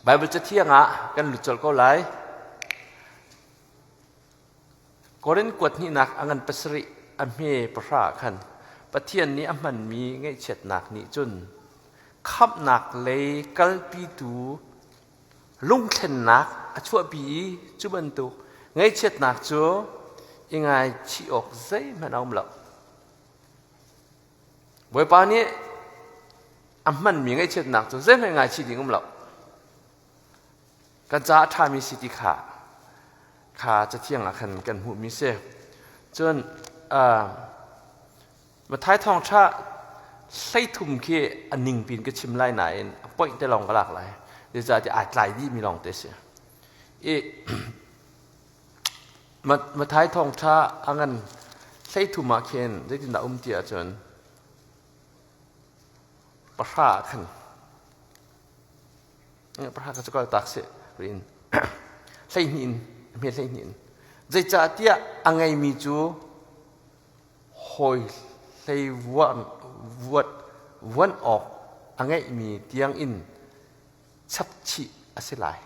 Bible cathiang ah kan lut colh ko lai. Korin kuat hnihnak a ngan pasarih a hme pahra ah khan Pathian nih a hmanmi ngaihchiatnak nih cun khamhnak lei kalpitu lungthlennak a chuahpi i cu bantuk ngaihchiatnak cu i ngaichih awk zeihmanh a um lo. Bawipa nih a hmanmi ngaihchiatnak cu zeihmanh ngaichih ding um lo. Kan caah a ṭhami si ti kha kha cathiang ah khan kan hmuhmi si. Cun Matthai thawngṭha 13 khi a ningpi in ka chim lai nain a point te lawng ka lak lai. Zeicahtiah aa tlai dihmi lawng te si. I Matthai thawngṭha a ngan 13 ah khin zeitindah um ti ahcun pahra ah khan pahra ka cu kal tak sih rin 12 in hme 12 in zeicahtiah a ngeimi cu hawi hlei vuan vuat vuan awk a ngeihmi tiang in chapchih a si lai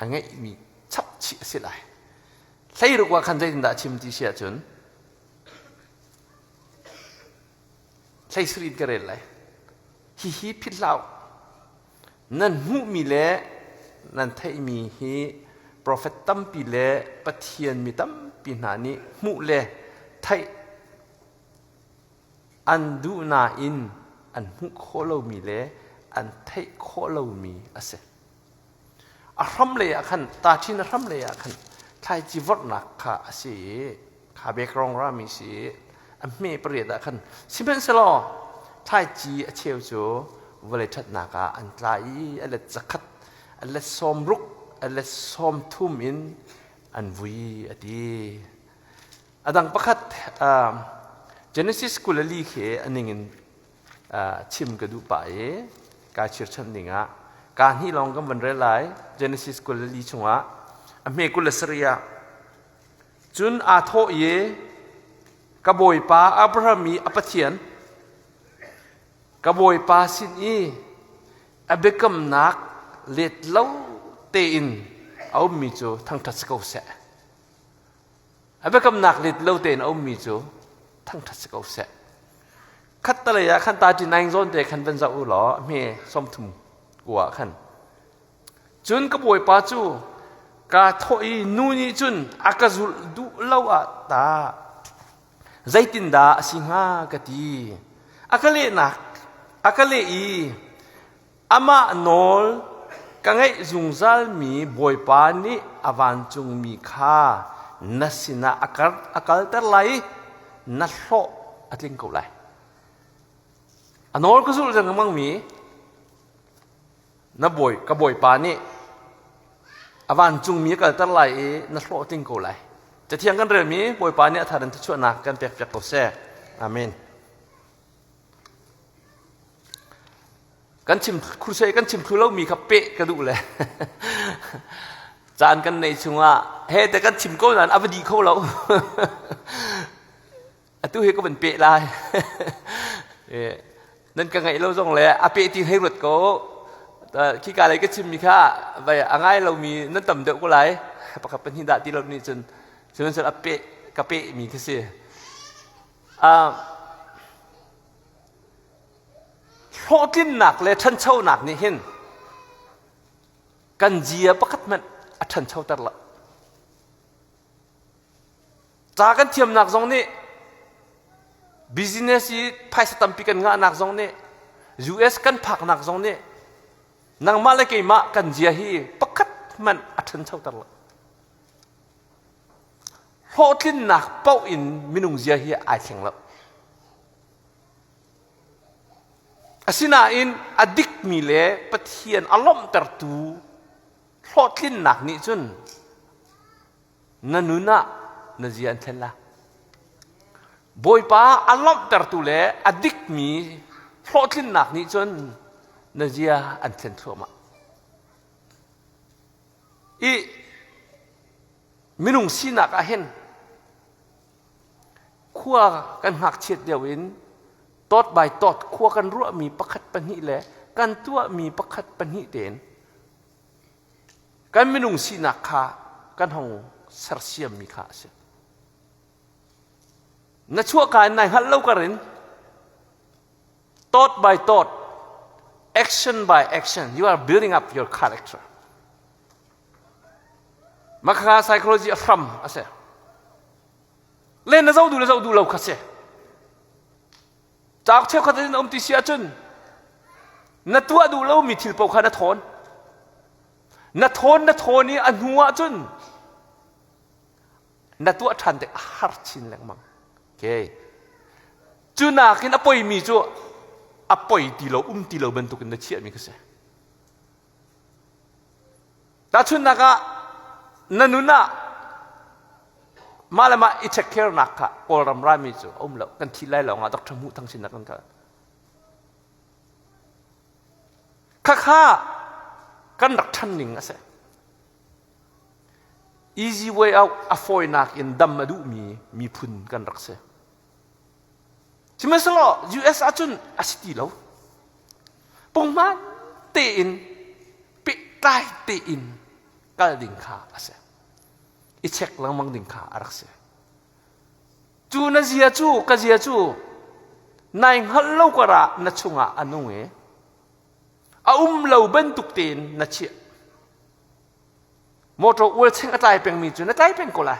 a ngeihmi chapchih a si lai 16 ah khan zeitindah a chim ti si ahcun 17 in ka rel lai hihi phit hlah nan hmuhmi le nan theihmi hi profet tampi le Pathian mi tampi hna nih hmuh le theih an duh nain an hmuh khawh lomi le an theih khawh lomi a si. A hram lei ah khan tachin a hram lei ah khan thlaici vorhnak kha a si i kha background rami si i a hme pariat ah khan sihmanhsehlaw thlaici a cheu cu vawlei ṭhatnak ah an tla i a let zakhat a let 60 a let 30 in an vui a ti. A dang pakhat Genesis 24 khi a ning in chim ka duh pah i kaa chirchanh ding ah kaa hnih lawng kan van rel lai Genesis 24 chungah a hme 27 ah cun aa thawh i ka bawipa Abraham i a Pathian ka bawipa sin i a biakamnak let lo tein a ummi cu thangṭhat si ko seh A biakamnak let lo tein a ummi cu thangṭhat si ko seh. Khattalei ah khan 39 zawn te khan van zoh u law hme 30 kua ah khan. Cun ka bawipa cu kaa thawh i nu nih cun a ka zulh duh lo ah ta zeitindah a si hnga ka ti. A ka lehnak a ka leh i Amah nawl ka ngeih zungzalmi Bawipa nih a vancungmi kha na sinah a kalter lai i na hlawh a tling ko lai. A nawl ka zulh lengmangmi na bawi ka bawipa nih a vancungmi a kalter lai i na hlawh a tling ko lai. Cathiang kan relmi Bawipa nih a thar in thluachuahnak kan pekpiak ko seh. Amen. Kan chim crusade kan chim thlu lomi kha peh ka duh le caan kan neih chungah he te kan chim ko nain a va dih kho lo. Atu hi ka van peh lai. Nan ka ngaih lo zong le a peh ti hei ruat ko. Khi ka lei ka chimmi kha vai a ngai lomi nan tam deuh ko lai. Pakhat pahnih dah ti lo nih cun sihmanhsehlaw a peh ka peh mi khi si. Hlawhtlinnak le ṭhanchonak nih hin kan zia pakhat hmanh a ṭhanchoter lo. Ca kan thiamnak zong nih business i phaisa tampi kan ngahnak zong nih US kan phaknak zong nih nangmah le keimah kan zia hi pakhat hmanh a ṭhanchoter lo. Hlawhtlinnak paoh in minung zia hi ai thleng lo. Asinain a dikmi le Pathian a lawmhtertu hlawhtlinnak nih cun na nun ah na zia an thlen lai. Bawipa a lawmhtertu le a dikmi hlawhtlinnak nih cun na zia an thlen thluahmah. I minung sinak ah hin khua kan ngakchiat lio in tawt by tawt khua kan ruahmi pakhat pahnih le kan tuahmi pakhat pahnih tein kan minung sinak kha kan hong sersiammi kha a si. Na chuahka in nai hngalh lo karin thought by thought, action by action, you are building up your character. Makha psychology a hram a si. Le na zoh duh le zoh duh lo kha si. Cauk cheukhat in um ti si ahcun na tuah duh lomi thil paoh kha na thawn. Na thawn na thawn i a hnu ahcun na tuah ṭhan tik a har chin lengmang. Okay. Cu nakin a poimi cu a poi ti lo um ti lo bantukin na chiahmi kha si. Tahchunhnak ah na nun ah mah le mah i check care nak kha Kawlram rami cu a um lo. Kan thi lai lawng ah Dr. Hmuh Thang sin ah kan kal. Khakha kan rak ṭhan ning a si. Easy way out a fawinak in dam a duhmi miphun kan rak si. Sihmanhsehlaw US ahcun a si ti lo. Punghman tein pehtlai tein kal ding kha a si. I check lengmang ding kha a rak si. Cu na zia cu ka zia cu nai hngalh lo karah na chungah a nung i a um lo bantuk tein na chiah. Motor ual cheng a tlai pengmi cu na tlai peng ko lai.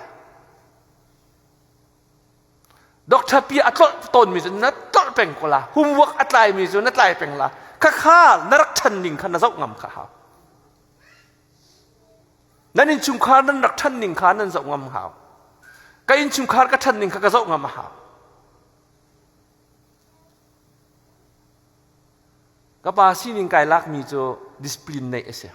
Doctor pi a tlolh tawnmi cu na tlolh peng ko la. Homework a tlaimi cu na tlai peng la. Khakha na rak ṭhan ning kha na zoh ngam kha hau. Nan innchungkhar nan rak ṭhan ning kha nan zoh ngam hau. Ka innchungkhar ka ṭhan ning kha ka zoh ngam a hau. Ka pa sining kai lakmi cu discipline neih a si.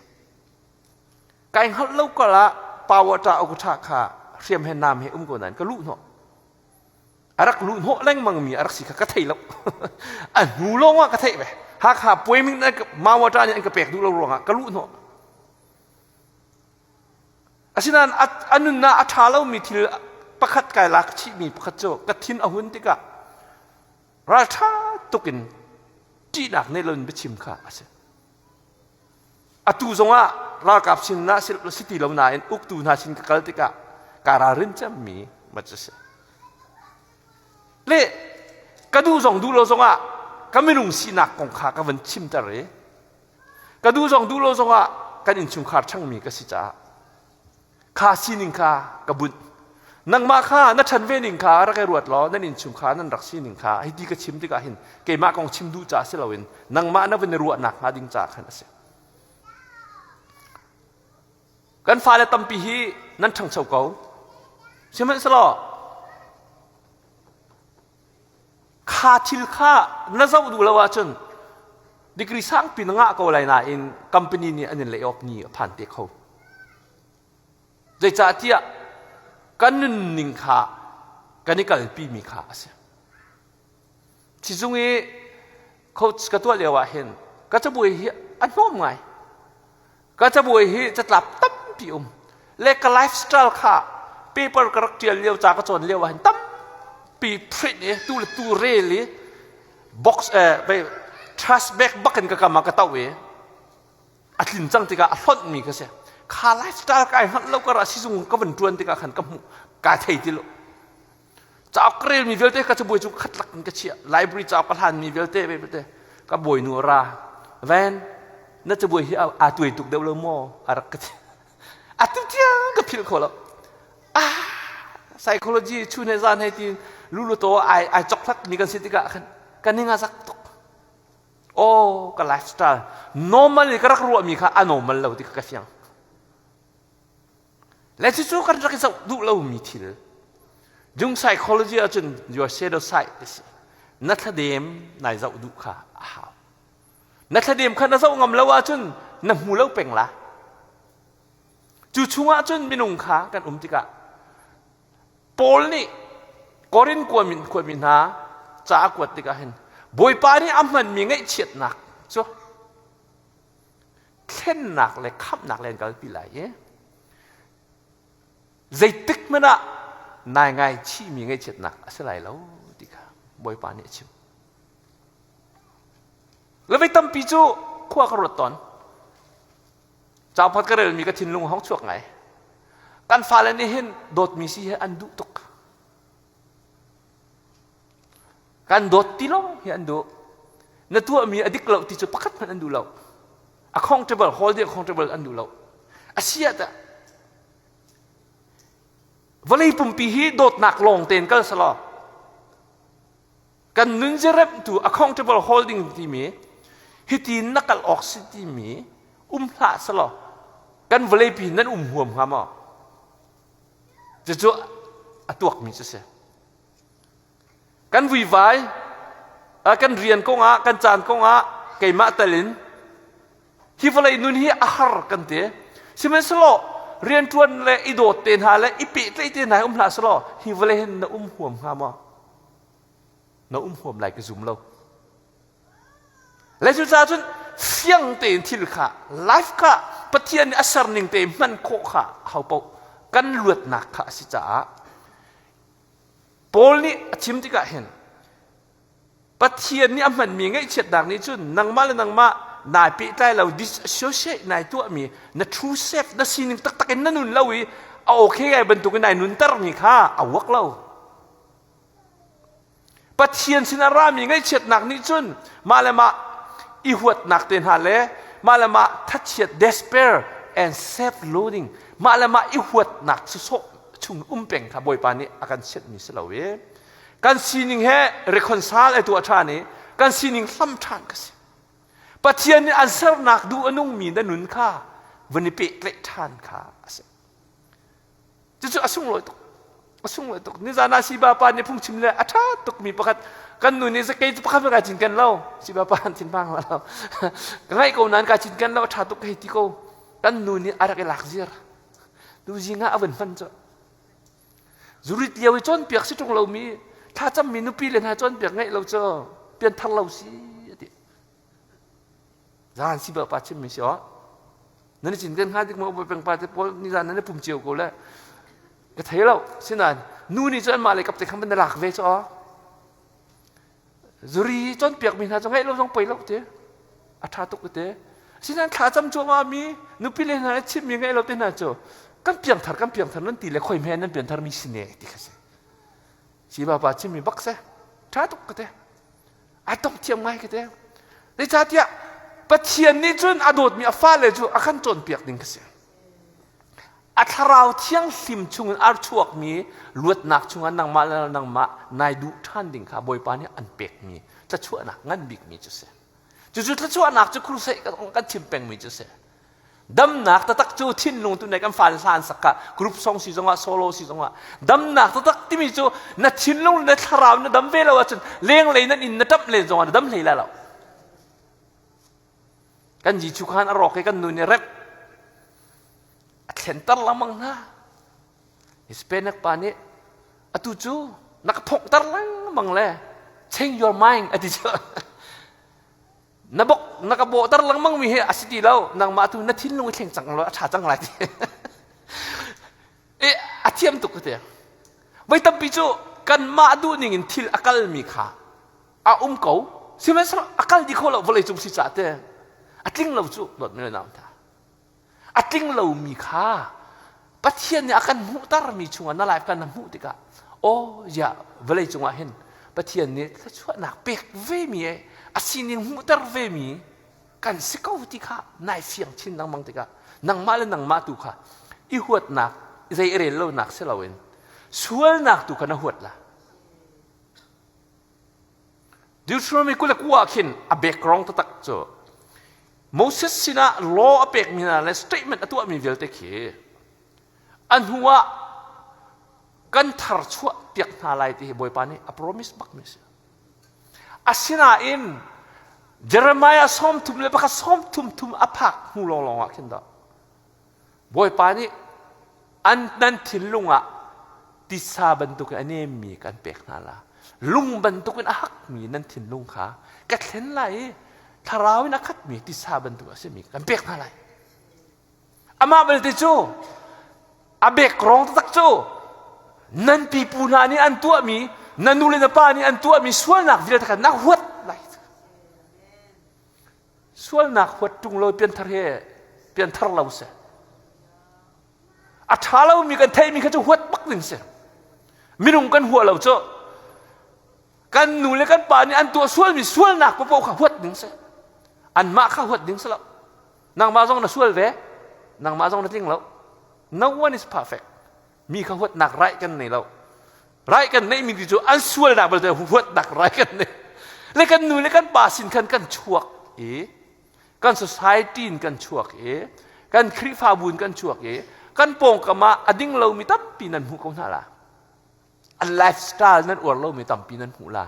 Kai hngalh lo kal ah power ṭa uka kha hriam he nam he um ko nain ka luh hnawh. A rak luh hnawh lengmang mi a rak si kha ka thei lo. A hnu lawng ah ka theih ve. Hakha puaiming mawa ṭa nih an ka pek duh lo ruangah ka luh hnawh. Asinain a nunnak a ṭha lomi thil pakhat kai lak chihmi pakhat cu ka thin a hun tikah ralṭha tuk in ṭihnak nei loin biachim kha a si. Atu zongah ralkap sin ah si ti lo nain uktu hna sin ka kal tikah kaa ralrin cemmi ma cu si. Le ka duh zong duh lo zongah ka minung sinak kong kha ka van chimter i ka duh zong duh lo zongah kan innchungkhar changmi ka si caah kha sining kha ka bunh. Nangmah kha na ṭhan ve ning kha rak i ruat law nan innchungkhar nan rak sining kha hiti ka chim tikah hin keimah kong chim duh caah si loin nangmah na van i ruahnak hnga ding caah khan a si. Kan fale tampi hi nan ṭhangcho ko. Sihmanhsehlaw kha thil kha na zoh duh lo ahcun degree sangpi na ngah ko lai nain company nih an in lay off ni a phan te kho. Zeicahtiah kan nunning kha kan i kalpimi kha a si. Sizung i coach ka tuah lio ah hin ka cabuai hi a hnawm ngai. Ka cabuai hi catlap tampi um. Le ka lifestyle kha paper ka rak ṭial lio ca ka cawn lio ah hin tampi print i tu le tu rel i box eh, trash bag bak in ka kam ah ka toh i a tlin cang tikah a hlonhmi ka si kha lifestyle kai hngalh lo kar ah sizung ka van ṭuan tikah khan ka hmuh kai thei ti lo cauk ka relmi vialte ka cabuai cu khat lak in ka chiah library cauk ka hlanmi vialte vialte ka bawinu a ra van na cabuai hi aa tuai tuk deuh lo maw a rak ka ti atu tiang ka philh kho lo ah psychology chun he zan he ti lulu to ai ai chok hlak mi kan si tikah khan ka ning a zak tuk Oh, ka lifestyle normal i ka rak ruahmi kha a normal lo ti kha ka fiang. Le cucu kan rak i zoh duh lomi thil. Jung psychology ahcun your shadow side ti si. Na thladem nai zoh duh kha a hau. Na thladem kha na zoh ngam lo ahcun na hmu lo peng la. Cu chungah cun minung kha kan um tikah Paul nih Korin kuami khuami hna ca a kuat tikah hin Bawipa nih a hmanmi ngaihchiatnak cu thlennak le khamhnak le an kalpi lai i zeitik hmanh ah nai ngaichihmi ngaihchiatnak a si lai lo ti kha Bawipa nih a chim. Le voi tampi cu khua ka ruat tawn. Cauk pakhat ka relmi ka thinlung a hong chuak ngai. Kan fale nih hin dawtmi si hi an duh tuk. Kan dawt ti lawng hi an duh. Na tuahmi a dik lo ti cu pakhat hmanh an duh lo. Accountable, holding accountable an duh lo. A si ah tah vawlei pumpi hi dawtnak lawng tein kal selaw kan nun ziremtu accountable holding timi hiti na kal awk si timi um hlah selaw kan vawleipi nan um huam hnga maw? Cucu a tuakmi cu si. Kan vuivai, kan rian kongah, kan caan kongah keimah tal in hi vawlei nun hi a har kan ti. Sihmanhsehlaw rianṭuan le i dawt te hna le i pehtlaih te hna hi um hlah selaw hi vawlei hin na um huam hnga maw? Na um huam lai ka zum lo. Le cucaah cun fiang tein thil kha life kha Pathian nih a ser ning tein hman khawh kha ho paoh kan luatnak kha a si caah Paul nih a chim tikah hin Pathian nih a hmanmi ngaihchiatnak nih cun nangmah le nangmah nai pehtlai lo disassociate nai tuahmi na true self na sining taktak in na nun lo i a okay ngai bantukin nai nuntermi kha a work lo. Pathian sin a rami ngaihchiatnak nih cun mah le mah i huatnak te hna le mah le mah thachiat despair and self-loathing mah le mah i huatnak sawsawh chung um peng kha Bawipa nih a kan chiatmi si lo i kan sining he reconcile ai tuah ṭhan i kan sining hlam ṭhan ka si. Pathian nih an sernak duh a nungmi na nun kha van i pehtlaih ṭhan kha a si. Cucu a sunglawi tuk. A sunglawi tuk. Nizan ah Siba pa nih phungchim le a ṭha tukmi pakhat kan nu nih kei cu pakhat kai cinken lo. Siba pa an thinphang hlah lo. Ka ngaih ko nain kai cinken lo a ṭha tuk hei ti ko. Kan nu nih a rak i lak ziar. Tu zing ah a vun hman cu. Zurit lio i cawnpiak si ṭung lomi thlacammi nupi le hna cawnpiak ngaih lo cu pianthar lo si a ti. Zan si pa chimmi si aw. Nan i cinken hnga dik maw peng pa te pawl nizan nan i pum cio ko le ka thei lo sinain nu nih cun anmah le kap te khan van na lak ve cu aw. Zuri cawnpiak mi hna cu ngaih lo zong poi lo te. A ṭha tuk te. Sinain thla cam cuahmah mi nupi le hna chimmi ngaih lo te hna cu kan piangthar kan piangthar nan ti le khoi hme nan piangthar mi si ne ti kha si. Si pa chimmi bak se. Ṭha tuk ka te. A tong thiam ngai ka te. Zeicahtiah Pathian nih cun a dawtmi a fale cu a kan cawnpiak ding ka si. A thlarau thianghlim chungin ar chuakmi luatnak chungah nangmah le nangmah nai duh ṭhan ding kha Bawipa nih an pekmi thluachuahnak ngan bikmi cu si. Cucu thluachuahnak cu crusade kan chim pengmi cu si. Damnak taktak cu thinlung tu ne kan fale hla an sak kha group song si zongah solo si zongah damnak taktak timi cu na thinlung na thlarau na dam ve lo ahcun lenglei nan inn na ṭamh len zongah na dam hlei lai lo. Kan Jesuh khan a rawk i kan nu nih rep a thlenter lengmang hna. Hispanic pa nih atu cu na ka phonghter lengmang le change your mind a ti cu. Na bok na ka bawhter lengmang mi hi a si ti lo nangmah tu na thinlung i thleng cang lo a ṭha cang lai ti e a thiam tuk ka ti voi tampi cu kanmah duh ning in thil a kalmi kha a um ko sihmanhsehlaw a kal dih kho lo vawlei cung si caah te a tling lo cu dawt mi le nau ta A tling lomi kha Pathian nih a kan hmuhtermi chungah na life kan na hmuh tikah aw ziah vawlei cungah hin Pathian nih thluachuahnak pek vemi e a sining hmuhter vemi kan si ko ti kha nai fiang chin lengmang tikah nangmah le nangmah tu kha i huatnak zei i rel lonak si loin sualnak tu kha na huat la Deuteronomy 29 ah khin a background taktak cu Moses sinah law a pekmi hna le statement a tuahmi vialte khi a hnu ah kan thar chuah piak hna lai ti hi Bawipa nih a promise bakmi a si. Asinain Jeremiah 31 sawm thum thum a phak hnu lawnglawng ah khin dah Bawipa nih an nan thinlung ah titsa bantukin a nemmi kan pek hna la. Lung bantukin a hakmi nan thinlung kha ka thlen lai i thlarau in a khatmi titsa bantuk a simi kan pek hna lai. Amah belte cu a background taktak cu nan pipu hna nih an tuahmi na nu le na pa nih an tuahmi sualnak vialte kha na huat lai. Sualnak huat ṭung lo pianthar he pianthar lo si. A ṭha lomi kan theihmi kha cu huat bak ding si. Minung kan hua lo cu kan nu le kan pa nih an tuah sualmi sualnak paoh kha huat ding si. Anmah kha huat ding si lo. Nangmah zong na sual ve. Nangmah zong na tling lo. No one is perfect. Mi kha huatnak right kan nei lo. Right kan neihmi ti cu an sualnak belte huatnak right kan nei. Le kan nu le kan pa sin khan kan chuak i kan society in kan chuak i kan Khrihfabu in kan chuak i kan pawngkam ah a ding lomi tampi nan hmuh ko hna la. An lifestyle nan uar lomi tampi nan hmuh la.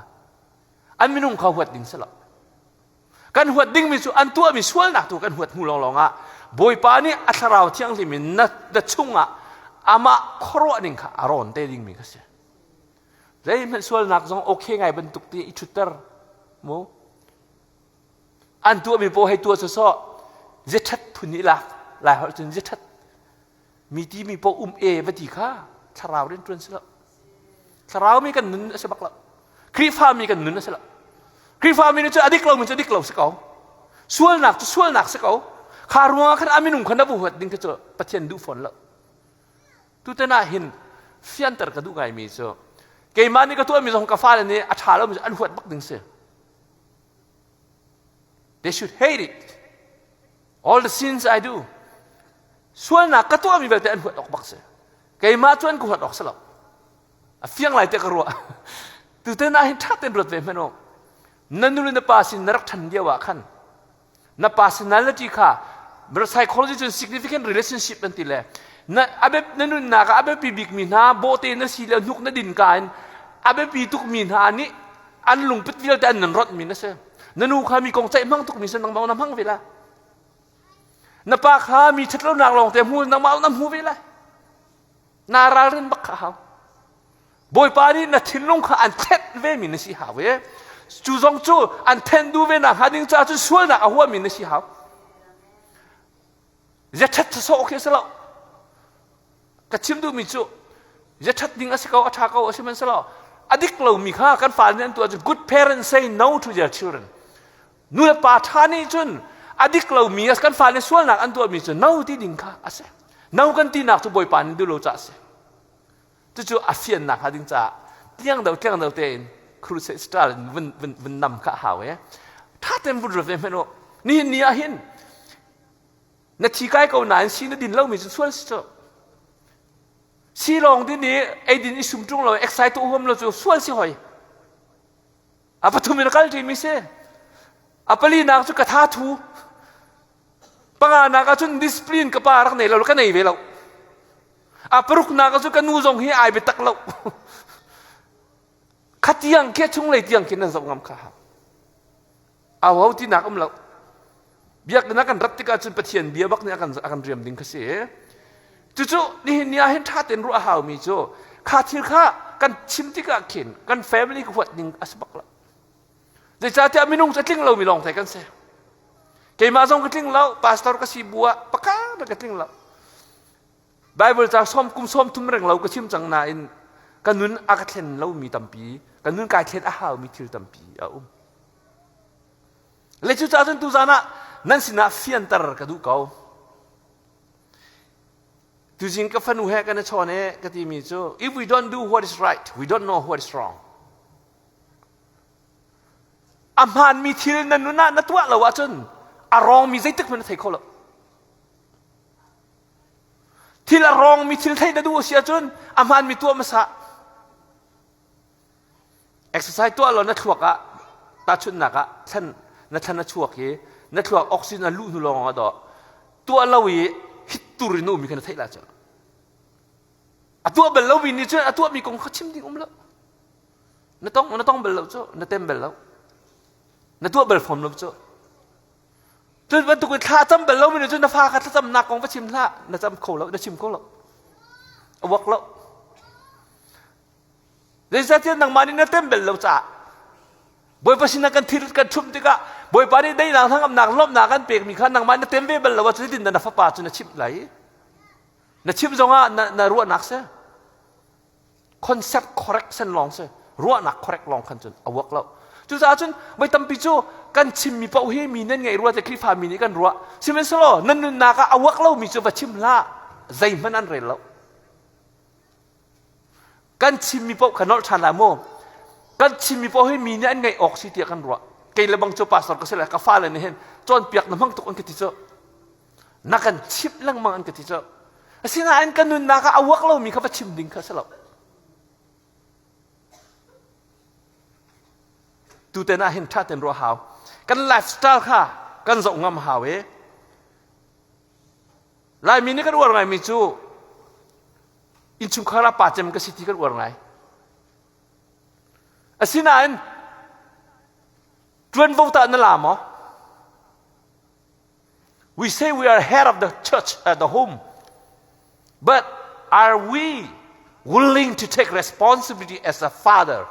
An minung kha huat ding si lo. Kan huat dingmi cu an tuahmi sualnak tu kan huat hnu lawnglawng ah Bawipa nih a thlarau thianghlim in na, na chungah amah khuaruah ning kha a rawn te dingmi kha si. Zeihmanh sualnak zong okay ngai bantuk ti i ṭhutter mu. An tuahmi paoh hei tuah sawsawh ziaṭhat phun i lak lai holh cun ziaṭhat mi ti mi paoh um e va ti kha thlarau rian ṭuan si lo. Thlarau mi kan nun a si bak lo. Khrihfa mi kan nun a si lo. Khrihfa mi nih cu a dik lomi cu a dik lo si ko. Sualnak cu sualnak si ko. Kha ruangah khan a minung kha na vu huat ding khi cu Pathian duh fawn lo. Tutan ah hin fianter ka duh ngaimi cu keimah nih ka tuahmi zong ka fale nih a ṭha lomi cu an huat bak ding si. They should hate it. All the sins I do. Sualnak ka tuahmi vialte an huat awk bak si. Keimah cu an ka huat awk si lo. A fiang lai te ka ruah. Tutan ah hin ṭha tein ruat ve hmanh u. Na nu le na pa sin na rak ṭhan lio ah khan na personality kha psychology cun significant relationship an ti le na abe na nunnak ah a biapi bikmi hna bawhte na si le hnuk na din ka in a biapi tukmi hna nih an lungput vialte an nan rawnh mi na si na nu kha mi kong ceih hmang tukmi si nangmah na hmang ve la na pa kha mi ṭhatlonak lawng te hmu nangmah na hmu ve lai na ralrin bak kha hau Bawipa nih na thinlung kha an thenh ve mi na si hau e cu zong cu an thenh duh ve nak hnga ding caah cun sualnak a huami na si hau ziaṭhat sawh khi a si lo ka chim duhmi cu ziaṭhat ding a si ko a ṭha ko a si hmanhsehlaw a dik lomi kha kan fale nih an tuah cun good parents say no to their children nu le pa ṭha nih cun a dik lomi kan fale sualnak an tuahmi cu no ti ding kha a si no kan tinak cu bawipa nih duh lo caah a si cucu a fiannak hnga ding caah tliang do tliang do tein crusade style in vun vun vun nam kha a hau e ṭha tein vun ruat ve hmanh u nihin ni ah hin na thi kai ko nain si na din lomi cu sual si cu si lawng din i eidin i sum ṭung lo exercise tu huam lo cu sual si hoi a pathum in a kal ṭimi si a palinak cu ka tha thu panganak ah cun discipline ka pa rak nei lo ka nei ve lo a paruknak ah cun ka nu zong hi ai biatak lo khatiang khi chunglei tiang khi nan zoh ngam kha Au tinak um lo. Biakinn ah kan rat tikah cun Pathian bia bak nih a kan a kan riam ding kha si. Cucu nihin ni ah hin ṭha tein ruah a haumi cu kha thil kha kan chim tikah khin kan family ka huat ning a si bak lo. Zeicahtiah minung cu a tling lomi lawng te kan si. Keimah zong ka tling lo, pastor ka si bu ah pakhat ka tling lo. Bible ca som kum som thum reng lo ka chim cang nain ka nun a ka thlen lomi tampi, ka nun kai thlen a haumi thil tampi a um. Le cucaah cun tuzan ah nan sinah fianter ka duh ko. Tuzing ka fanu he kan i chawn e ka timi cu if we don't do what is right, we don't know what is wrong. A hmaanmi thil na nun ah na tuah lo ahcun a rawngmi zeitik hmanh na thei kho lo. Thil a rawngmi thil theih na duh a si ahcun a hmaanmi tuah hmasa. Exercise tuah law na thluak ah tahchunhnak ah thlan na thlan a chuak i na thluak oxygen a luh hnu lawng ah dawh tuah lo i hit tur in ummi kha na theih la cu. A tuah bal lomi nih cun a tuahmi kong kha chim ding um lo. Na tong na tong bal lo cu, na tem bal lo. Na tuah bal fawn lo cu. Cun bantuk in thla cam bal lomi nih cun na fa kha thlacamnak kong va chim hlah, na cam kho lo, na chim kho lo. A work lo. Zeicahtiah nangmah nih na tem bel lo caah Bawipa sinah kan thil kan ṭhumh tikah Bawipa nih daihnak hnangamnak lawmhnak kan pekmi kha nangmah na tem ve bal lo ahcun zeitin dah na fapa cu na chimh lai? Na chimh zongah na, na ruahnak si. Concept correction lawng si. Ruahnak correct lawng khan cun a work lo. Cucaah cun voi tampi cu kan chimmi paoh hi mi nan ngaih rua te Khrihfa mi nih kan ruah. Sihmanhsehlaw nan nunnak ah a uak lomi cu va chim hlah. Zeihmanh an rel lo. Kan chimmi paoh kha nolh ṭhan lai mu. Kan chimmi paoh hi mi nih an ngaih awk si tiah kan ruah. Kei le bang cu pastor ka si le ka fale nih hin cawnpiak na hmang tuk an ka ti cu. Na kan chimh lengmang an ka ti cu. Asinain kan nunnak ah a uak lomi kha va chim ding kha si lo. Tuten ah hin ṭha tein ruah hau. Kan lifestyle kha kan zoh ngam hau i Laimi nih kan uar ngaimi cu innchungkhar ah pa cem ka si ti kan uar ngai. Asinain ṭuanvo tah na la maw? We say we are head of the church at the home. But are we willing to take responsibility as a father?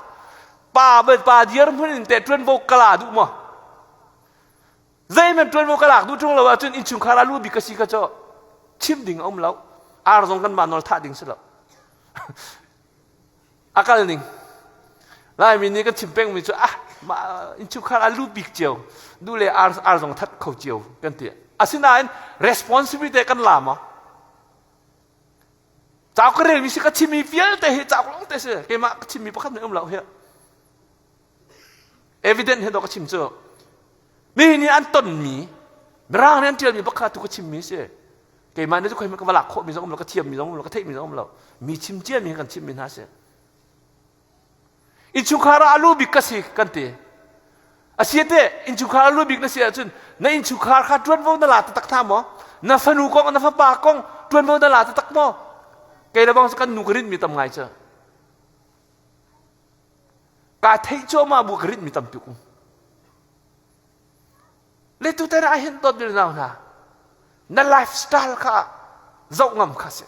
Pa pa dirhmun in te ṭuanvo ka la duh maw? Zeihmanh ṭuanvo ka lak duh ṭung lo ahcun innchungkhar ah lu bik ka si kha cu chim ding a um lo. Ar zong kanmah nawl thah ding si lo. A kal ning. Laimi nih kan chim pengmi cu ah mah innchungkhar ah lu bik cio du le ar, ar zong that kho cio kan ti. Asinain responsibility kan la maw? Cauk ka relmi si ka chimmi vialte hi cauk lawng te si. Keimah ka chimmi pakhat nih um lo hi. Evidence he dawh ka chim cu. Mi nih an tonmi, Mirang nih an ṭialmi bak kha tu ka chimmi si. Keimah nih cu khoi ka va lak khawhmi zong um lo, ka thiammi zong um lo, ka theihmi zong um lo. Mi chim ciami kan chimmi hna si. Innchungkhar ah a lu bik ka si kan ti. A si te innchungkhar a lu bik na si ahcun na innchungkhar kha ṭuanvo na la taktak hna maw? Na fanu kong, na fapa kong ṭuanvo na la taktak maw? Kei le bang cu kan nu ka rinhmi tam ngai cu. Kaa theih cuahmah bu ka rinhmi tampi um. Le tutan ah hin dawt nau hna, na lifestyle kha zoh ngam kha si.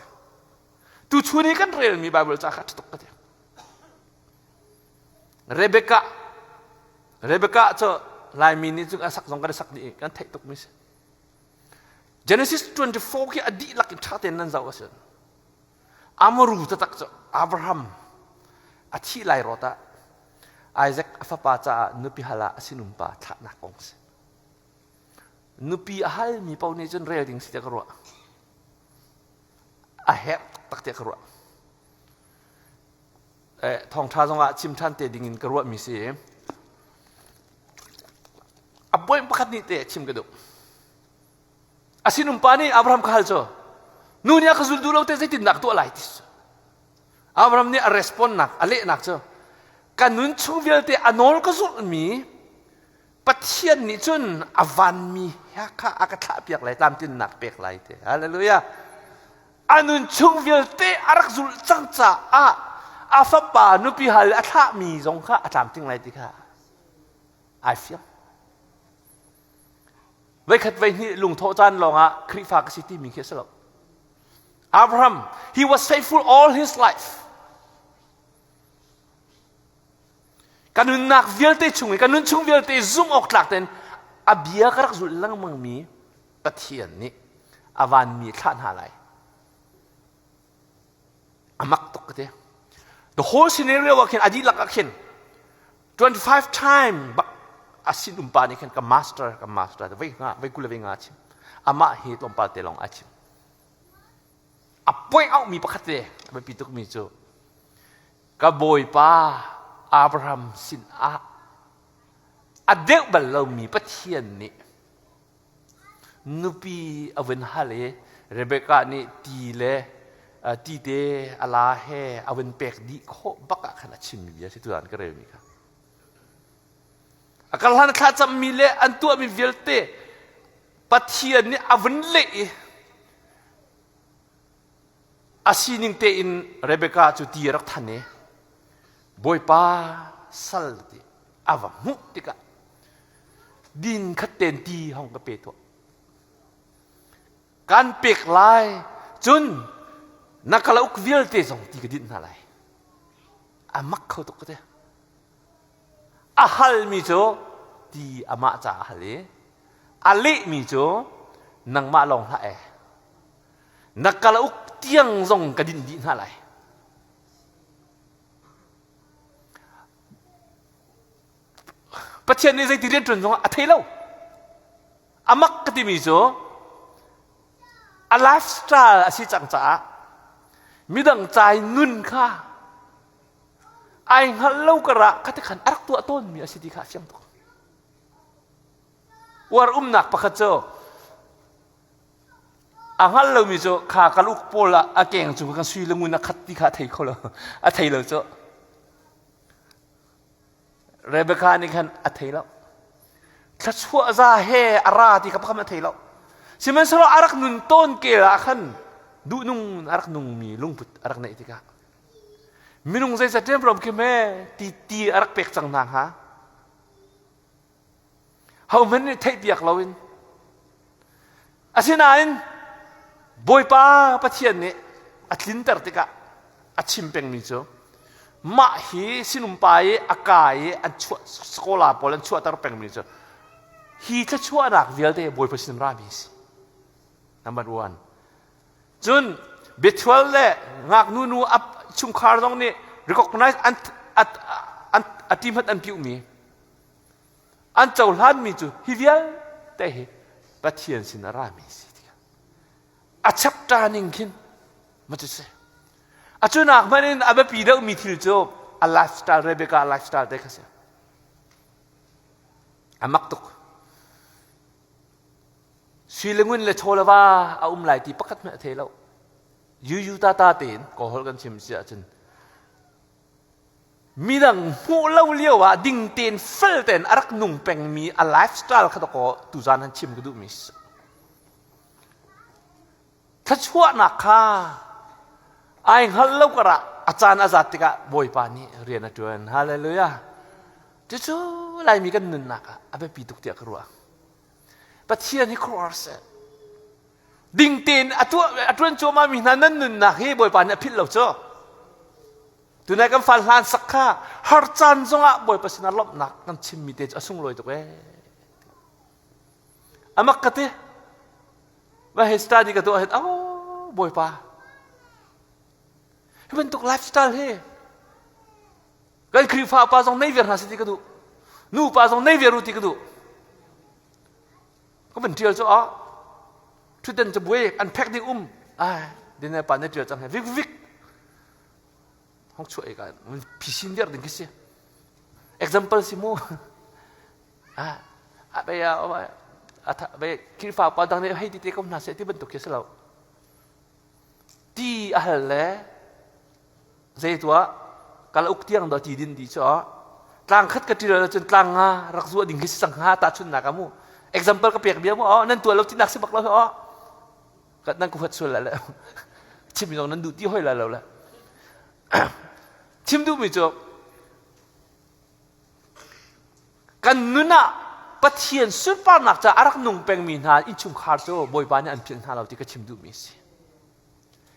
Tuchun i kan relmi Bible ca kha ṭha tuk ka ti. Rebecca Rebecca cu Laimi nih cun a sak zong kan sak dih i kan theih tukmi si. Genesis 24 khi a dihlak in ṭha tein nan zoh a si. Amaru taktak cu Abraham a thih lai rawt ah Isaac a fapa caah nupi hal ah a sinum pa thlahnak kong si. Nupi a halmi paoh nih cun rel ding si tiah ka ruah. A herh taktak tiah ka ruah. Eh, thawngṭha zongah chim ṭhan te ding in ka ruahmi si. A point pakhat nih te chim ka duh. A sinum pa nih Abraham kha hal cu nu nih a ka zul duh lo te zeitindah ka tuah lai ti cu. Abraham nih a respond nak a lehnak cu ka nun chung vialte a nawl ka zulhmi Pathian nih cun a vanmi kha a ka thlahpiak lai tlamtlinnak pek lai te. Hallelujah. A nun chung vialte a rak zulh cang caah a fapa nupi hal a thlahmi zong kha a tlamtling lai ti kha ai fiang. Voikhat voihnih lungthawh caan lawngah Khrihfa ka si timi khi a si lo. Abraham, he was faithful all his life. Ka nunnak vialte chung i ka nun chung vialte zumh awk tlak tein a bia ka rak zulh lengmangmi Pathian nih a vanmi thlah hna lai. A mak tuk ka ti. The whole scenario ah khin a dihlak ah khin 25 time bak a sin umpa nih khin ka master ka master vei nga vei kul vei nga chim amah hi tlawmpal te lawng a chim a point out mi pakhat te a biapi tuk mi cu ka bawipa Abraham sin ah a deuh bal lomi Pathian nih Nupi a vun hal i Rebekah nih ti le ti te a la he a vun pek dih khawh bak ah khan a chimmi bia si tutan ka relmi kha. A kar hlan a thlacammi le an tuahmi vialte Pathian nih a vun leh i a sining tein Rebekah cu ti a rak than i Bawipa sal ti a va hmuh tikah din khat ten ti hong ka pe tuah. Kan pek lai cun na kalauk vialte zong ti ka dinh hna lai. A mak kho tuk ka ti. A halmi cu ti amah ca a hal i a lehmi cu nangmah lawng hlah e. Na kalauk tiang zong ka dinh dih hna lai. Pathian nih zeiti rian ṭuan zongah a thei lo. A mak ka timi cu a lifestyle a si cang caah midang ca i nun kha ai hngalh lo karah khati khan a rak tuah tawnmi a si ti kha a fiang tuk. Uar umnak pakhat cu a hngal lomi cu kha kaluk pawl ah a keng cung kan sui le ngun a khat ti kha a thei kho lo a thei lo cu Rebecca nih khan a thei lo. Thluachuah za he a ra ti kha pakhat a thei lo. Sihmanhsehlaw a rak nun tawn kel ah khan duhnung a rak nungmi lungput a rak neih tikah minung zeizat riamruam khi me ti ti a rak pek cang hna hnga. Hohmanh nih theihpiak loin Asinain Bawipa Pathian nih a tlinter tikah a chim pengmi cu mah hi sinumpa i a ka i an chuah scholar pawl an chuahter pengmi cu hi thluachuahnak vialte Bawipa sin rami a si. Number one. Cun Bethuel le ngaknu nu a chungkhar zong nih recognize an an a ti hmanh an piuhmi An cohlanmi cu hi vialte hi Pathian sin a rami a si tikah a chapter ning khin ma cu si. A cunak hmanh in a biapi deuhmi thil cu a lifestyle Rebecca lifestyle te kha si. A mak tuk. Sui le ngun le chaw le va a um lai ti pakhat hmanh a thei lo. Yuyu tata tein kawl kan chim si ahcun Midang hmuh lo lio ah ding tein fel tein a rak nung pengmi a lifestyle kha dakaw tuzan han chim ka duhmi si. Thluachuahnak kha ai hngal lo karah a caan a zat tikah Bawipa nih rian a ṭuan. Hallelujah. Cucu Laimi kan nunnak ah a biapi tuk tiah ka ruah. Pathian hi khuaruahhar seh. Ding tein a tuah a ṭuan cuahmah mi hna nan nunnak hi Bawipa nih a philh lo cu. Tunai kan fal hlan sak kha har caan zongah Bawipa sinah lawmhnak kan chimmi te cu a sunglawi tuk ee. Amak ka ti. Va he study ka tuah hin oh Bawipa. Hi bantuk lifestyle hi kan Khrihfa pa zong nei viar hna si ti ka duh. Nu pa zong nei viar u ti ka duh. Ka van ṭial cu ah ṭhutden cabuai an phek ding um ai dine pa ne ṭial cang he vik vik hong chuah ka phisin viar ding khi si example si mu ah a be a be Khrihfa pa dang nih hei ti te ko hna seh ti bantuk khi si lo ti a hal le zei tuah kal uk tiang do ti din di cu tlang khat ka ṭil cun tlang nga rak zuah ding khi si cang hnga tahchunnak ah mu example ka pek bia mu oh nan tuah lo tinak si bak lo oh ka nan ka huat sual la le chim zong nan duh ti hoi la lo le chim duhmi cu kan nun ah Pathian sunparnak ca a rak nung pengmi hna innchungkhar cu Bawipa nih an philh hna lo ti ka chim duhmi a si.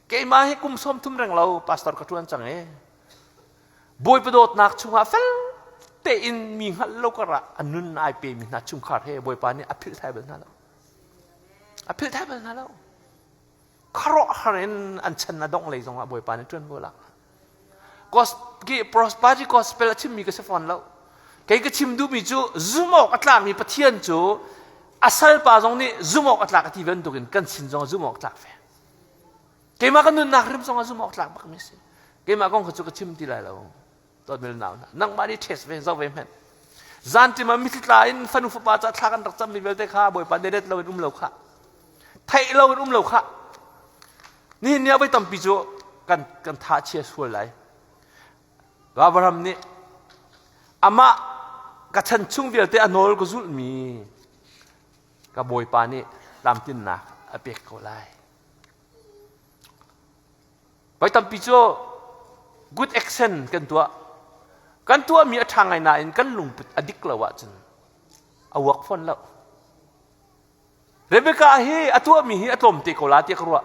Keimah hi kum 30 reng lo pastor ka ṭuan cang i Bawipa dawtnak chungah fel tein mi hngalh lo karah a nun ai pemi hna chungkhar he Bawipa nih a philh thai bal hna lo. A philh thai bal hna lo. Khuaruahhar in an chan a dongh lei zongah Bawipa nih ṭuanvo lak hna. Prosperity gospel a chimmi ka si fawn lo. Kei ka chim duhmi cu zumh awk a tlakmi Pathian cu a salpa zong nih zumh awk a tlak a ti bantukin kan sin zong zumh awk tlak ve. Keimah ka nunnak hrim zong ah zumh awk tlak bakmi si. Keimah kong kha cu ka chim ti lai lo. Dawtmi nau hna, nangmah nih test ve, zoh ve hmenh. Zantim ah mitthli tla in fanu fapa ca thla kan rak cammi vialte kha Bawipa nenet lo in um lo kha. Theih lo in um lo kha. Nihin ni ah voi tampi cu kan kan tha chia sual lai. Abraham nih amah ka chan chung vialte a nawl ka zulhmi ka Bawipa nih tlamtlinnak a pek ko lai. Voi tampi cu good action kan tuah. Kan tuahmi a ṭha ngai nain kan lungput a dik lo ahcun a work fawn lo. Rebecca hi a tuahmi hi a tlawm te ko la tiah ka ruah.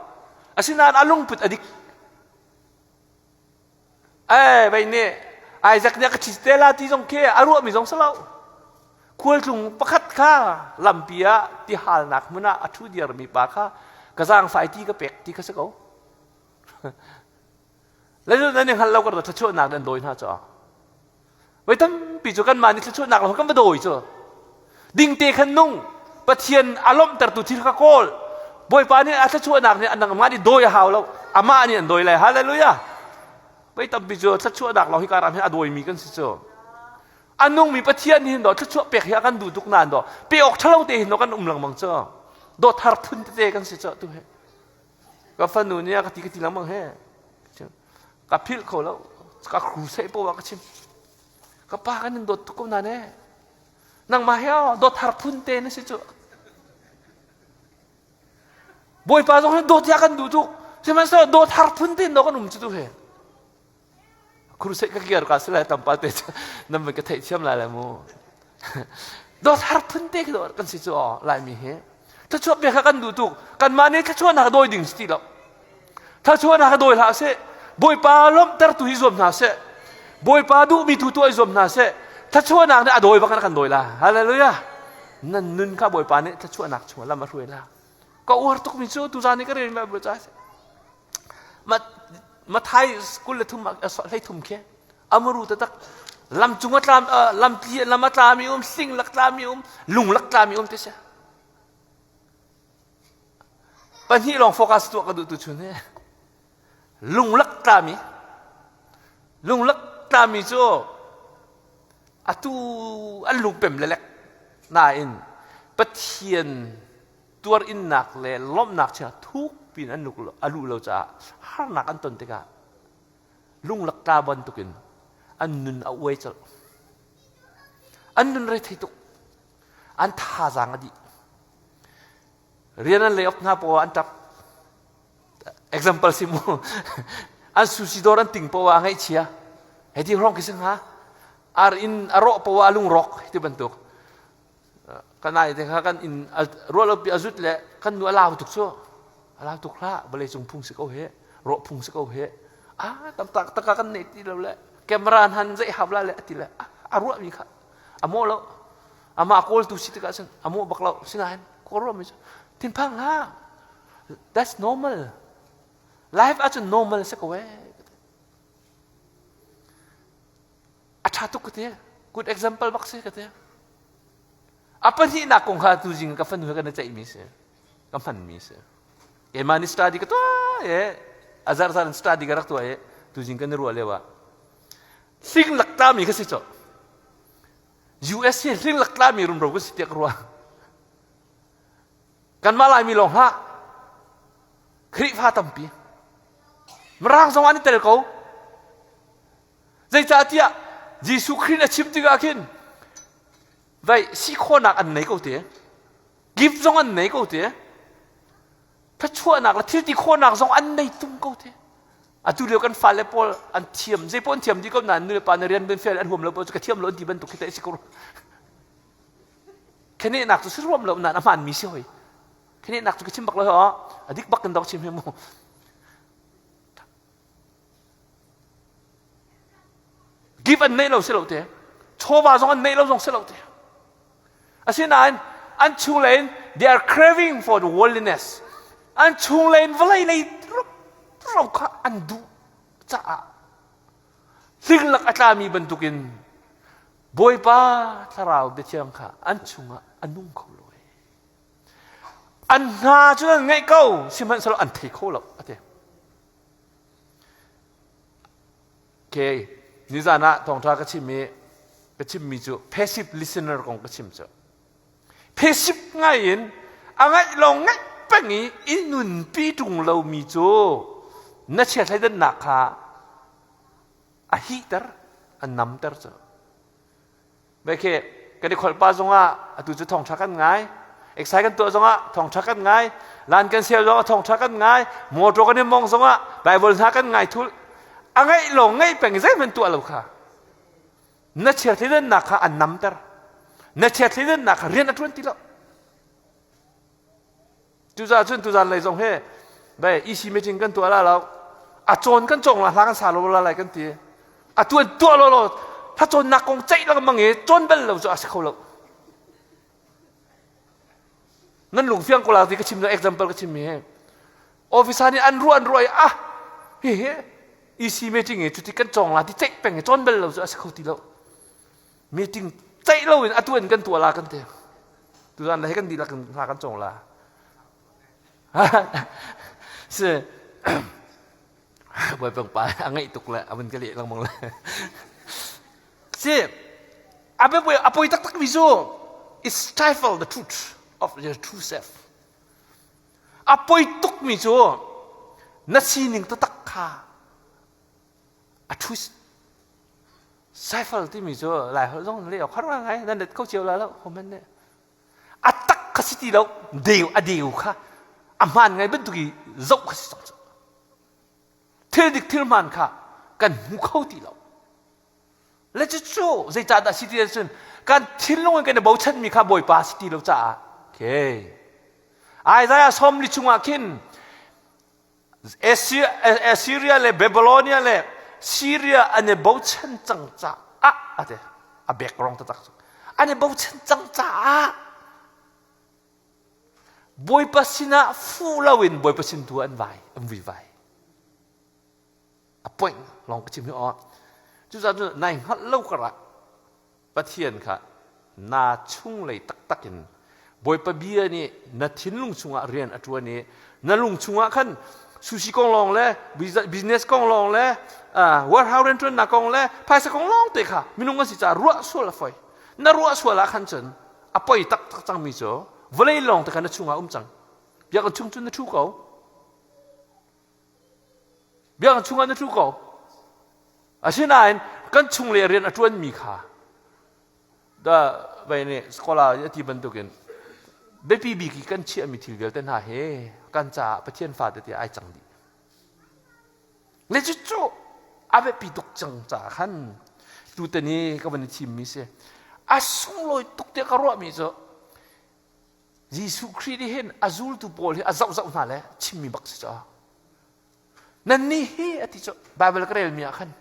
Asinain a lungput a dik. Eh, vei nih Isaac nih a ka ṭhit te la ti zong khi a ruahmi zong si lo. Khualtlung pakhat kha lampi ah tihalnak hmun ah a ṭhu diarmi pa kha ka zaangfai ti ka pek ti kha si ko. Le nan i hngal lo ka thluachuahnak nan dawi hna caah. Voi tampi. tampi cu kanmah nih thluachuahnak lawng kan va dawi cu. Dingte khan nung Pathian a lawmhtertu thil kha kawl. Bawipa nih a thluachuahnak nih nangmah nih dawi a hau lo. Amah nih an dawi lai. Hallelujah. Voi tampi cu thluachuahnak lawng hi ka ram hin a dawimi kan si cu. A nungmi Pathian hin do thluachuah pek hi a kan duh tuk nain do pe awk ṭhalo te hin do kan um lengmang cu. Dawt har phun tete kan si cu tu hi. Ka fanu nih a ka ti ka ti lengmang he. Ka philh kho lo. Ka crusade poah ka chim. Ka pa kan in dawt tuk ko na ne. Nangmah he dawt har phun te na si cu. Bawipa zong hi dawt ya kan duh tuk. Sihmanhsehlaw dawt har phun te in kan um cu tu he. Crusade ka kiar ka sila tampa te nan van ka theih thiam lai lai mu. Dawt har phun te khi kan si cu aw Laimi hi. Thluachuah pek kha kan duh tuk. Kanmah nih thluachuahnak dawi ding si ti lo. Thluachuahnak dawi hlah seh. Bawipa lawmhtertu hi zuam hna seh. Bawipa duhmi tu tuah i zuam hna seh. Thluachuahnak nih a dawi bak in a kan dawi la. Hallelujah. Nan nun kha Bawipa nih thluachuahnak chungah lam a hruai la. Ka uar tukmi cu tuzaan i ka rel mi ca Mathai 23 23 khi amuru taktak lam cung a tlam lam lam a tlami um sing lak tlami um lung lak tlami um ti si pahnih lawng focus tuah ka duh tu chun he lung lak tlami lung lak tlami cu atu an lungpem lelek nain Pathian tuar innak le lawmhnak chia thuk pin an a luh lo caah harnak an ton tikah lunglak tla bantukin an nun a uai colh. An nun rethei tuk. An thazaang a dih. Rian an lay off hna poah an ṭap. Example si mu. An sushi dawr an ting poah a ngaihchia. Hei ti hrawng khi si hnga. Ar in a rawh poah a lungrawk ti bantuk. Kan ai te kha kan inn ruahlopi a zut le kan nu a lau tuk cu. A lau tuk hlah. Vawlei cung phung si ko he. Rawh phung si ko he. Ah tam tak taka kan nei ti lo le camera han zeih hau la le ati le a ruahmi kha a mawh lo. Amah kawltu si tikah cun a mawh bak lo. Sinain kawl ruahmi cu thinphang hlah. That's normal. Life ahcun normal si ko ee. A ṭha tuk ka ti. Good example bak si ka ti. A pahnihnak kong kha tuzing ka fanu he kan i ceihmi si. Ka hmanmi si. Keimah nih study ka tuah i a zarzar in study ka rak tuah i tuzing kan i ruah lio ah hling lak tlami ka si cawh. US hi hling lak tlami rumro ka si tiah ka ruah. Kanmah Laimi lawng hlah. Khrihfa tampi. Mirang zong an i tel ko. Zeicahtiah Jesuh Khrih a chim tikah khin vai si khawhnak an nei ko te. Gift zong an nei ko te. Thluachuahnak le thil ti khawhnak zong an nei tung ko te. Atu lio kan fale pawl an thiam, zei pawl an thiam dih ko nain nu le pa na rian ben fel an huam lo pawl cu ka thiam lo an ti bantuk khi te si ko. Khenehnak cu si ruam lo nain a hmaanmi si hoi. Khenehnak cu ka chim bak lo a dik bak in dok chim hi mu. Give an neih lo si lo te. Chawva zong an neih lo zong si lo te. Asinain an chunglei in they are craving for the worldliness. An chunglei in vawlei lei ro kha an duh caah hlinglak a tlami bantukin Bawipa thlarau biathiang kha an chungah a nung kho lo. An hna cu an ngaih ko, sihmanhsehlaw an thei kho lo, a ti. Okay, nizan ah thawngṭha ka chim i ka chimmi cu passive listener kong ka chim cu. Passive ngai in a ngaih lawng ngaih peng i i nunpi ṭung lomi cu na chiathleidannak kha a hihter, a namter cu. Ve khi kan i kholh pa zongah atu cu thawngṭha kan ngai. Exercise kan tuah zongah thawngṭha kan ngai. Lan kan sel zongah thawngṭha kan ngai. Motor kan i mong zongah Bible hna kan ngai thul. A ngaih lawng ngaih peng zeihmanh tuah lo kha. Na chiathlidannak kha an namter. Na chiathlidannak kha rian a ṭuan ti lo. Cucaah cun tuzan lei zong hi bai EC meeting kan tuah la lo a cawn kan cawng la hla kan sa lo la lai kan ti a tuan tuah lo lo hla cawnnak kong ceih lengmang i cawn bal lo cu a si kho lo nan lung fiang ko la ti ka chim example ka chim mi hi officer nih an ruah an ruah i ah hi hi EC meeting i cuti kan cawng la ti ceih peng i cawn bal lo cu a si kho ti lo. Meeting ceih loin atu in kan tuah la kan ti. Tuzan le he kan dihlak in hna kan cawng la. Si Bawi pa a ngaih tuk le a vun ka leh lengmang le. Si a a poi taktak mi cu it stifle the truth of your true self. A poi tuk mi cu na sining taktak kha a twist stifle timi cu lai holh zong leh awk har ngai nan let ko cio la lo comment nih a tak kha si ti lo deu a deu kha a hmaan ngai bantuk i zoh kha si cang cu thil dik thil hmaan kha kan hmu kho ti lo le cucu zeicahdah si ti cun kan thinlung in kan i bochanmi kha Bawipa si ti lo caah okay Isaiah 40 chungah khin Assyria le Babylonia le Syria an i bochan cang caah ate a background taktak cu an i bochan cang caah Bawipa sinah fu loin Bawipa sin tu an vai an vui vai a point lawng ka chim hi aw cucaah cun nai hngalh lo karah Pathian kha na chunglei taktak in Bawipa bia nih na thinlung chungah rian a ṭuan i na lung chungah khan sushi kong lawng le business kong lawng le warehouse rianṭuannak kong le phaisa kong lawng te kha minung an si caah ruah sual a foi. Na ruah sual ah khan cun a poi taktak cangmi cu vawlei lawng te kha na chungah um cang. Biakinn chung cun na ṭhu ko. Biakinn chungah na ṭhu ko. Asinain kan chungle rian a ṭuanmi kha da vei nih scholar a ti bantukin biapi bik i kan chiahmi thil vialte hna hi kan caah Pathian fa tete ai cang dih. Le cucu a biapi tuk cang caah khan tutan i ka van i thimmi si. A sunglawi tuk tiah ka ruahmi cu Jesuh Khrih nih hin a zultu pawl hi a zohzoh hna le chimmi bak si caah Nannih hi a ti cu Baibal ka relmi ah khan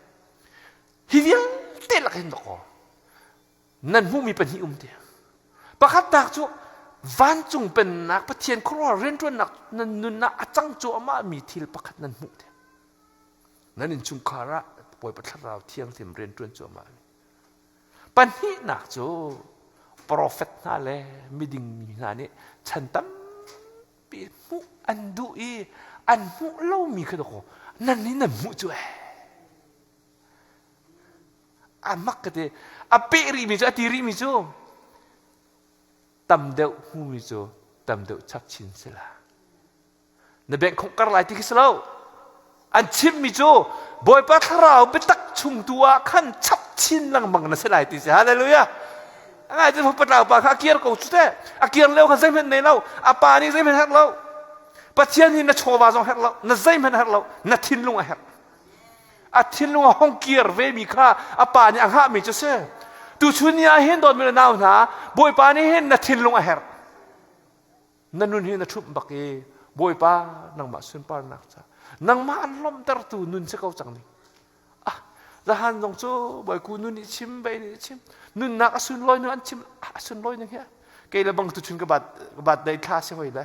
hi vialte lak hin dawkaw nan hmuhmi pahnih um ti. Pakhatnak cu vancung pennak Pathian khuaruahhar rianṭuannak nan nunnak a cang cuahmah mi thil pakhat nan hmuh ti. Nan innchungkhar ah Bawipa Thlarau Thianghlim rianṭuan cuahmah mi. Pahnihnak cu profet hna le miding mi hna nih chan tam pi hmuh an duh i an hmuh lomi kha dawkaw nan nih nan hmuh cu ee a mak ka ti a peh rihmi cu a ti rihmi cu tam deuh hmumi cu tam deuh chap chin si la na bank khong kar lai ti khi si lo An chimmi cu Bawipa Thlarau biatak chung tu ah khan chap chin lengmang na si lai ti si. Hallelujah. Ngai cu patlau pa kha a kir ko cu te. A kir lio kha zeihmanh nei lo. A pa nih zeihmanh herh lo. Pathian hi na chawva zong herh lo. Na zeihmanh herh lo. Na thinlung a herh. A thinlung a hong kir ve mi kha a pa nih a hngahmi cu si. Tuchun ni ah hin dawtmi le nau hna, Bawipa nih hin na thinlung a herh. Na nun hi na ṭhumh bak i Bawipa nangmah sunparnak ca nangmah an lawmhtertu nun si ko cang ning. Ah, zahan zong cu Bawiku nun nih chim bei nih chim nunnak a sunlawi nu an chim a sunlawi ning hi kei le bang tuchun ka bat ka bat dei thla si hoi le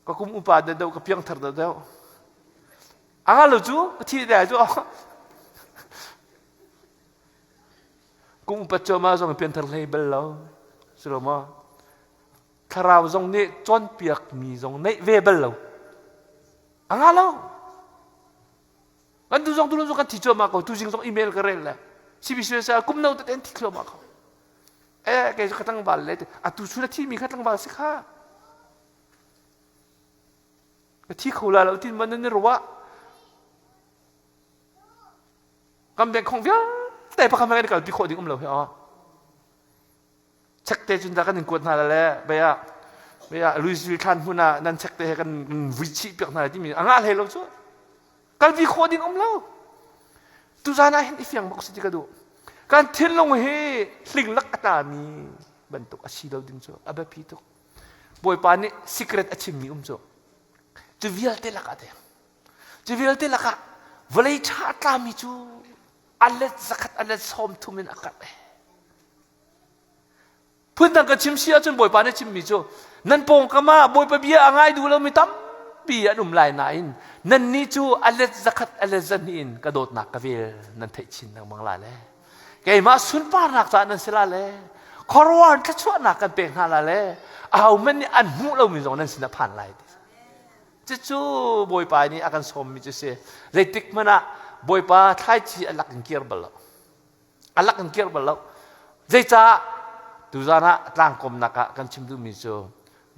ka kum upa deuh deuh ka piangthar deuh deuh anga lo cu ka thi dai cu kum upat cuahmah zong pianthar hlei bal lo si lo maw thlarau zong nih cawnpiakmi zong neih ve bal lo a nga lo kan tu zong tulun zong kan thi cuahmah ko tuzing zong email ka rel le CBC sa kum no tete an thi thluahmah ko eh kei ka tlangval le atu chun a thimi kha tlangval si kha ka thi kho la lo tin man nan ruah Kan bengkhong vialte pakhat hmanh kan i kalpi khawh ding um lo hi aw. Chek te cun dah kan in kuat hna le bia bia Louisville thlan hmun ah nan chek te he kan vui chih piak hna timi a ngah hlei lo cu. Kalpi khawh ding um lo. Tuzan ah hin i fiang bak si ti ka duh. Kan thinlung hi hling lak a tlami bantuk a si lo ding cu a biapi tuk. Bawipa nih secret a chimmi um cu. Cu vialte lakah te Cu vialte lakah vawlei ṭha a tlami cu a let zakhat a let 30 in a karh eh. Phundang ka chim si ahcun Bawipa nih chimmi cu nan pawngkam ah Bawipa bia a ngai duh lomi tampi an um lai nain nannih cu a let zakhat a let zahnih in ka dawtnak ka vel nan theih chin lengmang lai le. Keimah sunparnak caah nan si la le khuaruahhar thluachuahnak kan pek hna la le ahohmanh nih an hmuh lomi zong nan sinah phan lai ti. Cucu Bawipa nih a kan sawmmi cu si. Zeitik hmanh ah Bawipa thlaici a lak in kir bal lo. A lak in kir bal lo. Zeicah tuzan ah tlangkawmnak ah kan chim duhmi cu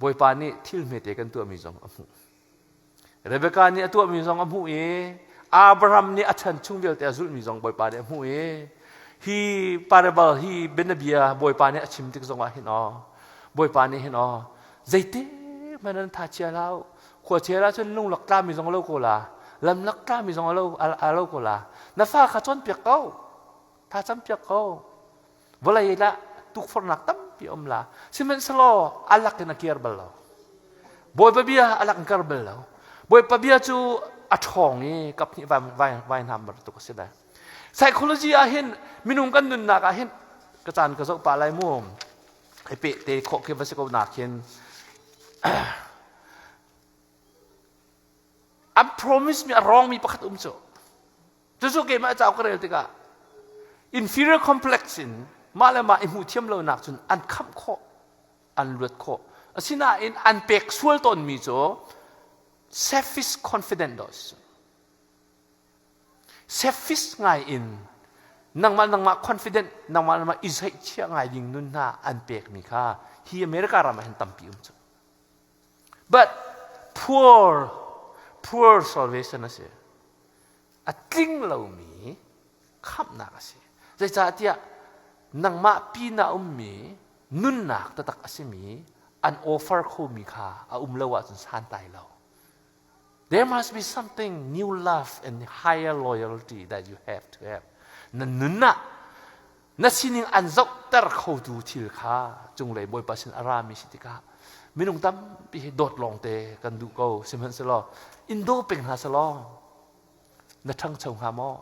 Bawipa nih thil hmete kan tuahmi zong a hmuh. Rebekah nih a tuahmi zong a hmuh i Abraham nih a chan chung vialte a zulhmi zong Bawipa nih a hmuh i hi parable hi bianabia Bawipa nih a chim tik zongah hin aw Bawipa nih hin aw zeite hmanh nan tha chia hlah khua chia ah cun lunglak tlami zong lo ko la lamlak tlami zong lo a lo ko la na fa kha cawnpiak ko tha campiak ko vawlei lah tukforhnak tampi um la sihmanhsehlaw a lak in a kir bal lo Bawipa bia a lak in kar bal lo Bawipa bia cu a ṭhawng i kaphnih vai vai vai hnam bantuk a si lai psychology ah hin minung kan nunnak ah hin ka caan ka zoh pah lai mu i pe te khawh khi va si ko nak hin an promise mi a wrong mi pakhat um cu Cucu keimah cauk ka rel tikah inferior complex in mah le mah i hmuh thiam lonak cun an khamh khawh, an luat khawh. Asinain an pek sual tawnmi cu selfish confident dawh si. Selfish ngai in nangmah nangmah confident nangmah nangmah i zeihchia ngai ding nun hna an pekmi kha hi America ram ah hin tampi um cu. But poor poor salvation a si. A tling lomi khamhnak a si. Zeicahtiah nangmah pinah ummi nunnak taktak a simi an offer khomi kha a um lo ahcun santlai lo. There must be something new love and higher loyalty that you have to have. Na nun ah na sining an zohter khotu thil kha cunglei Bawipa sin a rami si tikah minung tampi hi dawt lawngte kan duh ko sihmanhsehlaw in daw peng hna selaw na ṭhangcho hnga maw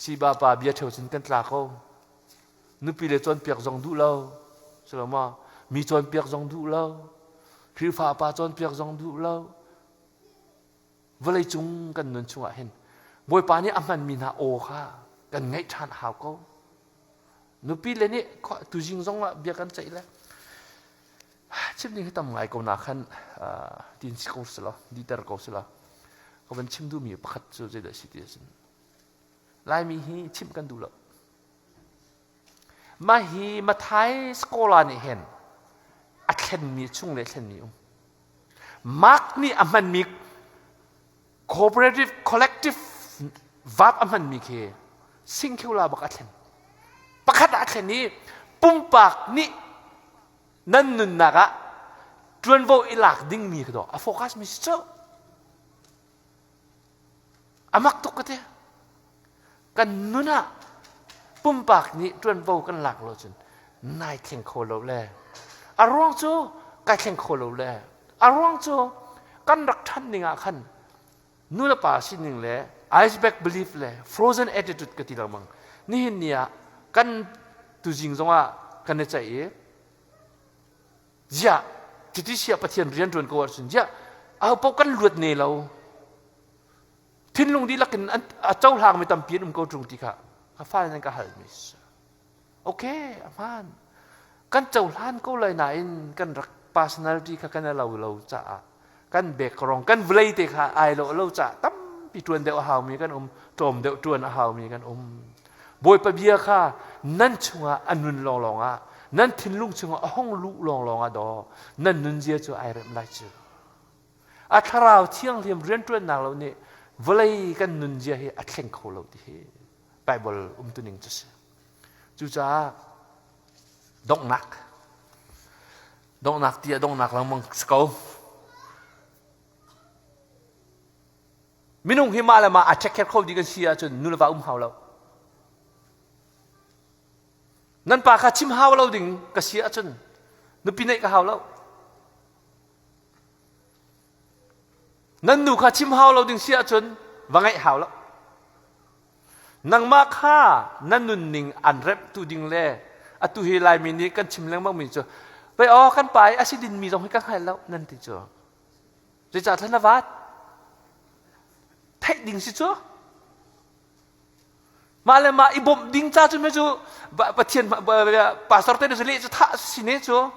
siba pa bia ṭheo cun kan tla ko nupi le cawnpiak zong duh lo silo maw mi cawnpiak zong duh lo Khrihfa pa cawnpiak zong duh lo vawleicung kan nun chungah hin Bawipa nih a hmanmi hna aw kha kan ngaih ṭhan a hau ko. Nupi le nih tuzing zong ah bia kan ceih le chim ding hi tam ngai ko na khan tin si ko selaw diter ko selaw ka van chim duhmi pakhat cu zeidah si ti ahcun Laimi hi chimh kan duh lo. Mah hi Mathai Scholar nih hin a thlenmi chung le thlenmi um. Mark nih a hmanmi cooperative collective verb a hmanmi khi singular bak a thlen. Pakhat ah a thlen i pumpak nih nan nunnak ah ṭuanvo i lak dingmi khi dawh a focus mi si cu. A mak tuk ka ti. Kan nun ah pumpak nih ṭuanvo kan lak lo cun nai thleng kho lo le a ruang cu kai thleng kho lo le a ruang cu kan rak ṭhan ning ah khan nu le pa sining le iceberg belief le frozen attitude ka ti lengmang nihin ni ah kan tuzing zongah kan i ceih i ziah cuti siah Pathian rian ṭuan ko ahcun ziah aho paoh kan luat ne lo thinlung dihlak in a cohlangmi tampi an um ko ṭung ti kha ka fale nan ka halmi okay a hmaan kan cohlan ko lai nain kan rak personality kha kan lo lo caah kan background kan vawlei te kha ai lo lo caah tampi ṭuan deuh a haumi kan um tlawm deuh ṭuan a haumi kan um Bawipa bia kha nan chungah a nun lawnglawng ah nan thinlung chungah a hong luh lawnglawng ah daw nan nunzia cu ai remh lai cu a thlarau thianghlim rianṭuannak lo nih vawlei kan nunzia hi a thleng kho lo ti hi Bible umtuning cu si cucaah donghnak donghnak ti a donghnak lengmang si ko minung hi mah le mah a take care kho dih kan si ahcun nu le va um hau lo nan pa kha chim hau lo ding ka si ahcun nupi neih ka hau lo Nan nu kha chim hau lo ding si ahcun va ngaih hau lo. Nangmah kha na nunning an remhtu ding le atu hi Laimi nih kan chim lengmang mi cu pei aw kan pa i a si dinmi zong hi ka hngal lo nan ti cu. Zeicah thlan na vat? Theih ding si cu. Mah le mah i bawmh ding ca cu cu Pathian pastor te cu leh cu thah si ne cu.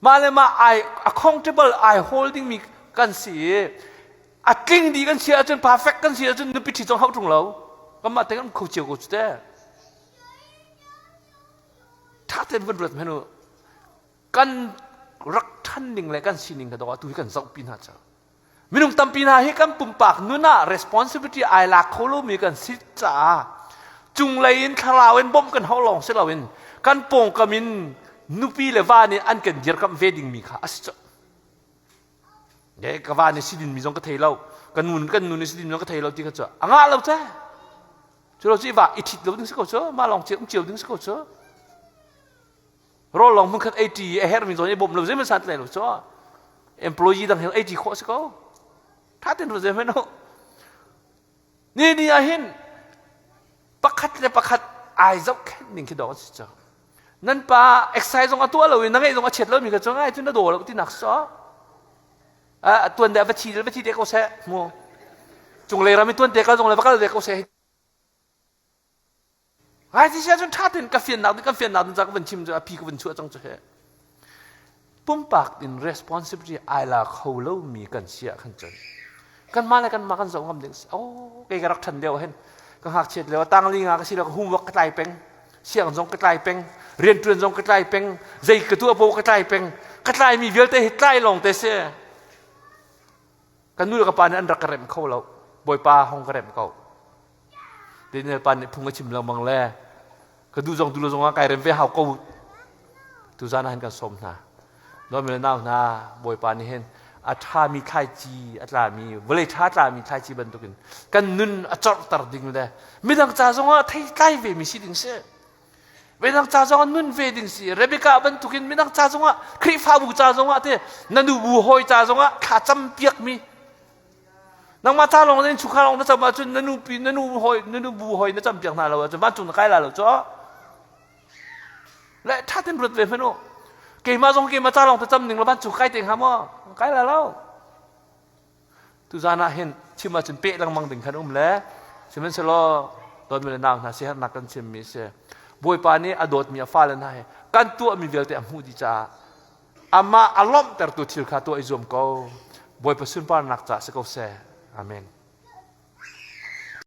Mah le mah ai accountable ai holding mi kan si i a tling dih kan si ahcun perfect kan si ahcun nupi ṭhi zong hauh ṭung lo. Kanmah te kan kho cio ko cu te. Ṭha tein van ruat hmanh u. Kan rak ṭhan ning le kan sining kha dawh atu hi kan zohpi hna cu. Minung tampi hna hi kan pumpak nun ah responsibility ai lak kho lomi kan si caah cunglei in thlarau in bawmh kan hau lawng si loin kan pawngkam in nupi le va nih an kan dirkamh ve dingmi kha a si cawh. Ka va nih sidin mi zong ka thei lo, ka nu kan nu nih sidin mi zong ka thei lo ti kha cu a ngah lo ce. Cu lo cu i va i ṭhit lo ding si ko cu, mah lawng cio um cio ding si ko cu. Rawl lawng hmunkhat ei ṭi a herhmi zawn i bawmh lo zeihmanh san tlai lo cu. Employee dang he ei ṭi khawh si ko. Ṭha tein ruat zeihmanh u. Ni ni ah hin pakhat le pakhat ai zohkhenh ning khi dawh a si cu. Nan pa exercise zong a tuah lo i na ngeih zong a chiat lomi kha cu ngai cu na daw lo tinak so. A tuan deh va thi va thi te ko seh mu. Cunglei ram i tuan te kal zong le va kal ve ko seh. Ngai ti sia cun ṭha tein ka fiannak ding kan fiannak ding ca ka van chim cu a phi ka van chuah cang cu he. Pumpak in responsibility ai la kho lomi kan si ah khan cun kanmah le kanmah kan zoh ngam ding si. Oh, kei ka rak ṭhan deuh hin ka ngakchiat lio tangli nga ka si lo ka homework ka tlai peng siang zong ka tlai peng rianṭuan zong ka tlai peng zei ka tuah paoh ka tlai peng ka tlaimi vialte hi tlai lawng te si Ka nu le ka pa nih an rak ka remh kho lo. Bawipa hong ka remh ko. Daniel pa nih phung a chim lengmang le ka duh zong duh lo zong ah kai rem ve hau ko. Tuzan ah hin kan sawm hna. Dawmi le nau hna, Bawipa nih hin a ṭhami thlaici a tlami, vawlei ṭha tlami thlaici bantukin kan nun a corhter ding le midang ca zongah thei tlai ve mi si ding si. Midang ca zongah nun ve ding si. Rebecca bantukin midang ca zongah Khrihfabu ca zongah te na nu bu hawi ca zongah thla cam piak mi. Nangmah ca lawng in chungkhar lawng na cam ahcun na nu pi na nu hawi na nu bu hawi na cam piak hna lo ahcun vancung na kai la lo cu. Le tha ten ruat ve hmanh u. Keimah zong keimah ca lawng te cam ning lo vancung kai te hnga maw? Kai la lo. Tuzan ah hin chim ahcun peh lengmang ding khan um le sihmanhsehlaw dawtmi le nau hna siaherhnak kan chimmi a si. Bawipa nih a dawtmi a fale hna he kan tuahmi vialte a hmuh dih caah amah a lawmhtertu thil kha tuah i zuam ko. Bawipa sunparnak caah si ko seh. Amen.